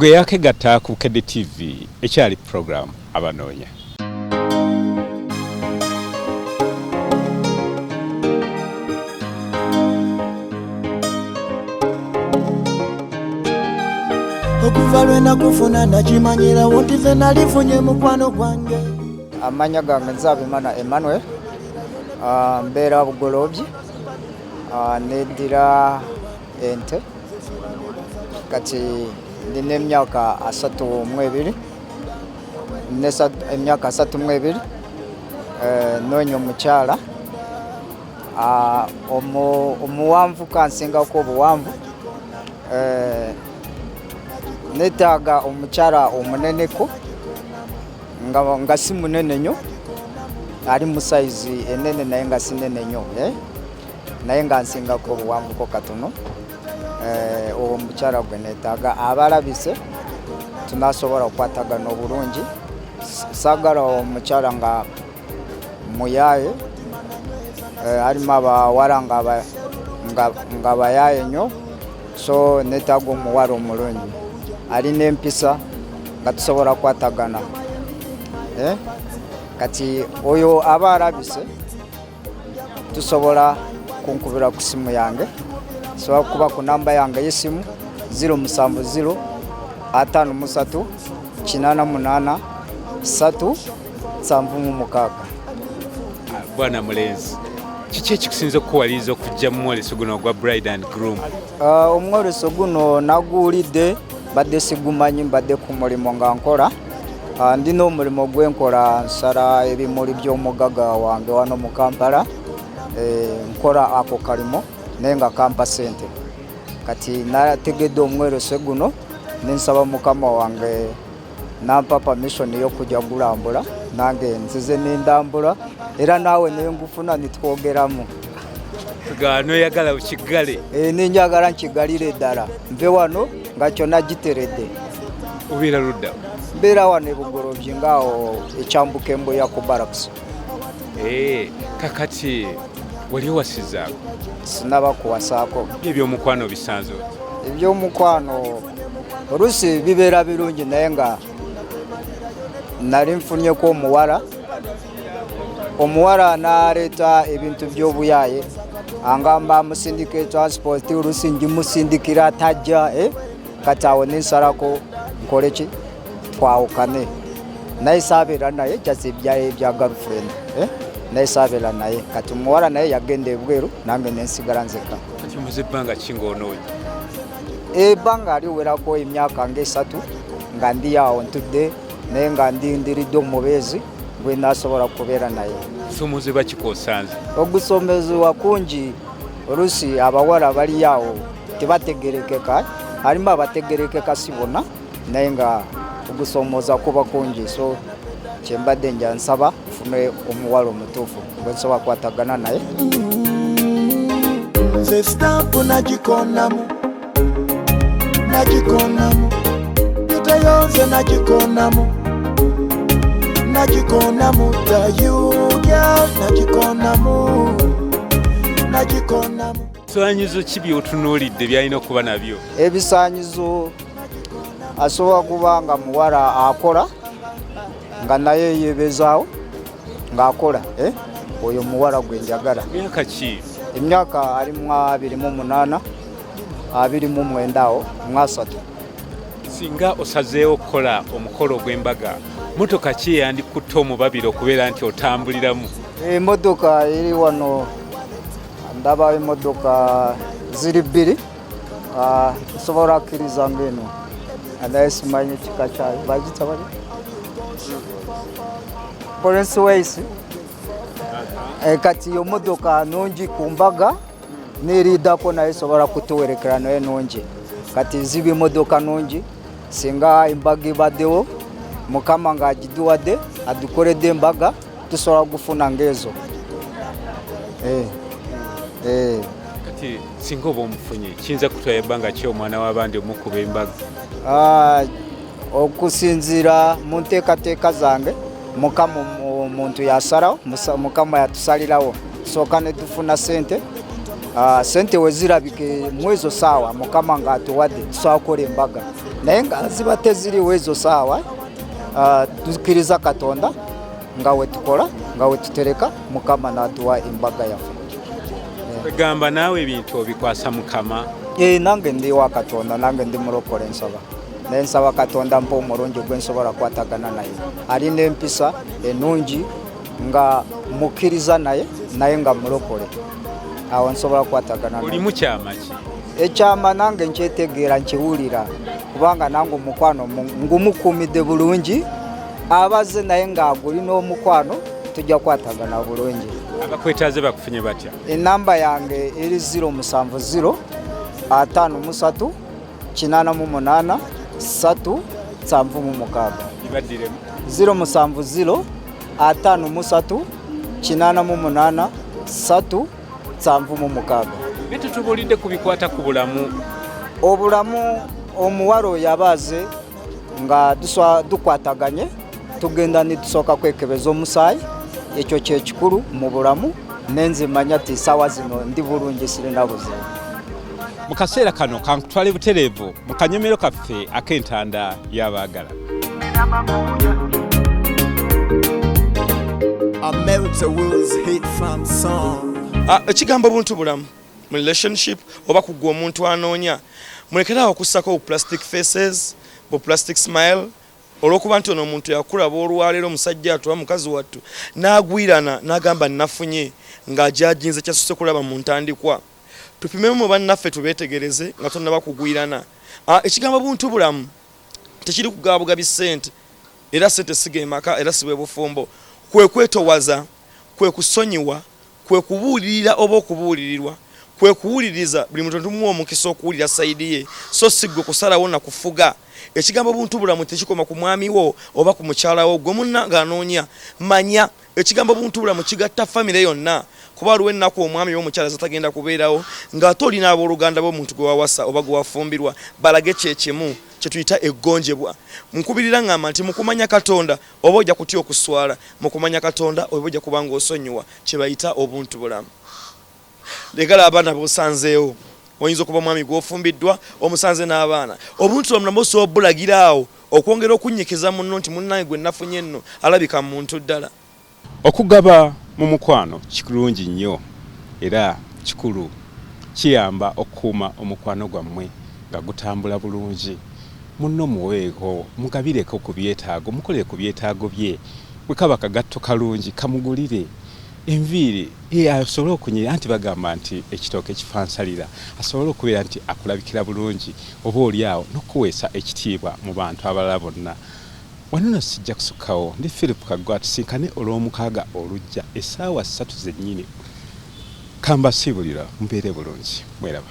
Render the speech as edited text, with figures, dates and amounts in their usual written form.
Gwe yakegatta ku Bukedde TV, ekyali program Abanoonya. Okuva lwe nakufuna nakimanyirawo nti ze nalifunye mukwano gwange. Amannya gange Nzabimana Emmanuel, mbeera Bugoloobi, neddira ente. Kati ndina emyaka 32, emyaka 32, noonya omukyala omuwanvu kansingako obuwanvu. Netaaga omukyala omuneneko nga si munene nnyo, ali mu sayizi enene naye nga si nene nnyo, naye nga nsingako obuwanvuko katono. Owo omukyala gwe neetaaga abalabise tunasobola okukwatagana obulungi. Saagala omukyala nga muyaaye, alimu abawala nga bayaaye nnyo, so neetaaga omuwala omulungi alina empisa nga tusobola kukwatagana. Kati oyo aba alabise tusobola kunkubira ku simu yange, sobola kuba ku namba yange y'essimu 070 53 88 3 76. Bwana mulenzi, kiki ekikusinza okukuwaliriza okujja mu mwoleso guno ogwa Bride and Groom? Omwoleso guno naguwulidde, mbadde sigumanyi, mbadde ku mulimu nga nkola. Ndina omulimu gwenkola, nsala ebimuli by'omugaga wange wano mu Kampala. Nkola ako kalimo naye nga kampa sente. Kati nategedde omwoleso guno nensaba mukama wange nampa permission y'okujja gulambula, nange nzize nendambula era naawe nengufuna nitwogeramu. Noyagala okiggale? Ninjagala nkigalire ddala nve wano nga kyonna giteredde. Obeera ludda? Mbeera wano e Bugoloobi ngaawo ekyambuka Embuya ku barracks. Kakati wali owasizaako? Sinaba kuwasaako. Ebyomukwano bisanze oti? Ebyomukwano oluusi bibeera birungi naye nga nali nfunyeko omuwala, omuwala n'aleeta ebintu by'obuyaaye, angamba amusindike transport, oluusi ngimusindikira tajja, Kati awo nensalako nkole ki, twawukane naye, saabeera naye, just ebya girlfriend, naye saabeera naye. Kati omuwala naye yagenda ebweru nange nensigala nzeka. Kati omaze ebbanga ki ng'onoonya? Ebbanga liwerako emyaka ng'esatu nga ndi awo ntudde, naye nga ndindiridde omubeezi gwe nasobola kubeera naye. Soomozebwa ki kw'osanze? Ogusomezebwa kungi, oluusi abawala bali awo tebategerekeka, halimu abategerekeka si bonna, naye nga ogusomooza kuba kungi. So kyembadde nja nsaba nfune omuwala omutuufu gwe nsobola kukwatagana naye. Nze sitampu nagikonamu, nagikonamu, yutayonze nagikonamu, nagikonamu, tayugya nagikonamu, nagikonamu. Ebisaanyizo ki by'otunuulidde by'alina okuba nabyo? Ebisaanyizo asobola kuba nga muwala akola nga naye yeebezaawo ng'akola, Oyo muwala gwe njagala. Myaka ki? Emyaka ali mu 28, 29 awo, mu 30. Singa osazeewo okukola omukolo ogw'embaga, motoka ki eyandikutte omubabiro okubeera nti otambuliramu? Emmotoka eri wano, ndaba emmotoka ziri bbiri. Nsobola kukkiriza ng'eno, naye simanyi kika kyayo. Bagiyita bali Prince Ways. Kati yo motoka nungi ku mbaga n'eriddako naye esobola kutuwerekera naye nungi. Kati ziba emmotoka nungi singa embaga ebaddewo, Mukama ng'agiduwadde adukoledde embaga, tusobola kufuna ng'ezo. Kati singa oba omufunye kiyinza kutwala ebbanga ki omwana w'abandi omukuba embaga? Okusinziira mu nteekateeka zange, Mukama omuntu yasalawo, Mukama yatusalirawo, tusooka ne tufuna sente. Sente we zirabike mu ezo ssaawa Mukama ng'atuwadde tusobola kukola embaga. Naye nga ziba teziriwo ezo saawa, tukkiriza Katonda nga wetukola, nga wetutereka, Mukama n'atuwa embaga yaffe. Kwegamba naawe ebintu obikwasa Mukama? Nange ndi wa Katonda, nange ndi mulokole, nsaba naye nsaba Katonda mpa omulungi gwe nsobola kukwatagana naye, alina empisa ennungi, nga mukkiriza naye, naye nga mulokole, awo nsobola kukwatagana naye. Olimu kyama ki? Ekyama nange nkyetegeera, nkiwulira, kubanga nange omukwano ngumukuumidde bulungi, abaze naye ng'agulina omukwano, tujja kukwatagana bulungi. Abakwetaaze bakufunye batya? Enamba yange eri 070 53 88 3 76. Ibaddiremu. 070 53 88 3 76. Naye tutubuulidde ku bikwata ku bulamu. Obulamu, omuwala oyo abaaze nga dukwataganye, tugenda nitusooka kwekebeza omusaayi, ekyo kyekikulu mu bulamu, nenzimanya ti saawa zino ndi bulungi, sirina buzibu. Mu kaseera kano kankutwale butereevu mu kanyomero kaffe ak'entanda y'abaagala. America Wills hit farm song. Ekigambo buntu bulamu mu relationship oba kugwa omuntu anoonya, mulekerawo okussako bu plastic faces, bu plastic smile, olw'okuba nti ono omuntu yakulaba olwaleero, omusajja atuba mukazi wattu n'agwirana n'agamba nafunye, ng'ajajinze kyasuse kulaba mu ntandikwa. Tupimemu mu bannaffe, tubeetegereze nga tonnaba kugwirana. Ekigambo buntu bulamu tekiri kugaba bugabi ssente, era ssente siga emaka, era si bwe bufumbo. Kwe kwetowaza, kwe kusonyiwa, kwe kubuulirira oba okubuulirirwa, kwe kuwuliriza buli muntu, tumuwa omukisa okuwulira side ye, so si ggwe kusalawo na kufuga. Ekigambo buntu bulamu tekikoma ku mwami wo oba ku mukyala wo gwe munna ng'anoonya. Manya ekigambo buntu bulamu kigatta famire yonna, kuba waliwo ennaku omwami oba omukyala zatagenda kubeerawo ng'ate olina abooluganda b'omuntu gwe wawasa oba gwe wafumbirwa, balage kyekimu kyetuyita eggonjebwa. Nkubirira ngamba nti mukumanya Katonda oba ojja kutya okuswala, mukumanya Katonda oba ojja kuba ng'osonyiwa, kye bayita obuntu bulamu. Legala abaana b'osanzeewo, oyinza okuba omwami gw'ofumbiddwa omusanze n'abaana, obuntu bulamu nabwo osobola obulagira awo okwongera okunnyikiza munno nti munnange gwe nafunye nno alabika muntu ddala. Okugaba mu mukwano kirungi nnyo era kikulu, kiyamba okukuuma omukwano gwammwe nga gutambula bulungi. Munno muweeko, mugabireko ku byetaago, mukolere ku byetaago bye. Bwe kaba kagatto kalungi kamugulire, enviiri asobole okunyirira, anti bagamba nti ekitooke kifansalira, asobole okubeera nti akulabikira bulungi oba oli awo n'okukuweesa ekitiibwa mu bantu abalala bonna. Wano nno sijja kusukkawo. Ndi Philip Kaggwa, tusinkane Olwomukaaga olujja essaawa 3 zennyini. Kambasiibulira, mubeere bulungi, mweraba.